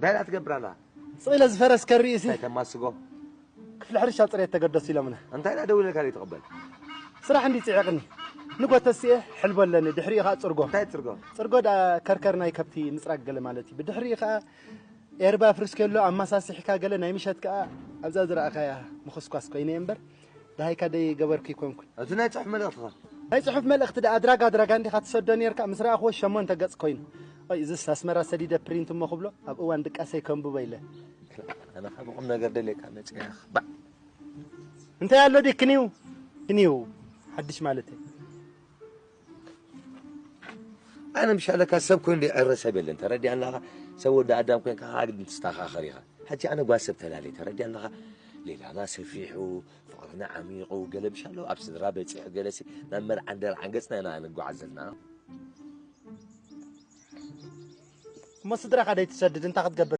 እንታይ ደኣ ትገብር ኣላ? ስቕ ኢለ ዝፈረስ ከርኢ ሲ እንታይ ተማስጎ? ክፍሊ ሕርሻ ፅሬት ተገደሱ ኢሎምና። እንታይ ደኣ ደዊለልካ ዘይትቕበል? ስራሕ እንዲ ፅዒቕኒ። ንጎተሲኤ ሕልቦ ኣለኒ፣ ድሕሪኡ ከዓ ፅርጎ። እንታይ ትርጎ? ፅርጎ ደኣ ከርከር ናይ ከብቲ ምፅራግ ገለ ማለት እዩ። ብድሕሪኡ ከዓ ኤርባ ፍርስኬሎ ኣማሳሲሕካ ገለ ናይ ምሸት ከዓ ኣብዛ ዝረኣኻያ ምኹስኳስ ኮይነ እየ እምበር ደሃይካ ደይ ገበርኩ ይኮንኩን። እቲ ናይ ጽሑፍ መልእኽትኻ? ናይ ጽሑፍ መልእኽቲ ደኣ ኣድራጋ ኣድራጋ እንዲኻ ትሰዶ ነርካ፣ ምስ ረኣኽዎ ሸሞንተ ገጽ ኮይኑ። ኦይ፣ እዝስ ኣስመራ ሰዲደ ፕሪንት እሞ ክብሎ፣ ኣብ እዋን ድቃሰይ ከንብቦ ኢለ። ኣነ ካብ ቁም ነገር ደልየካ መጽያ። ባዕ። እንታይ ኣሎ ዲ ክኒው? ክኒው። ሓድሽ ማለት እዩ። ኣነ ምሻለካ ሰብ ኮይኑ ደይዕረ ሰብ የለን። ተረዲኣናኻ? ሰብ ወዲ ኣዳም ኮይንካ ካብ ዓግዲ ትስተኻኸር ኢኻ። ሕጂ ኣነ ጓል ሰብ ተላለየ። ተረዲኣናኻ? ሌላና ሰፊሑ፣ ፍቕርና ዓሚቑ፣ ገለ ምሻሎ ኣብ ስድራ በጺሑ፣ ገለሲ ናብ መርዓን ደርዓን ገጽና ኢና ንጓዓዝ ዘለና። እሞ ስድራኻ ደይትሰድድ እንታይ ክትገብር?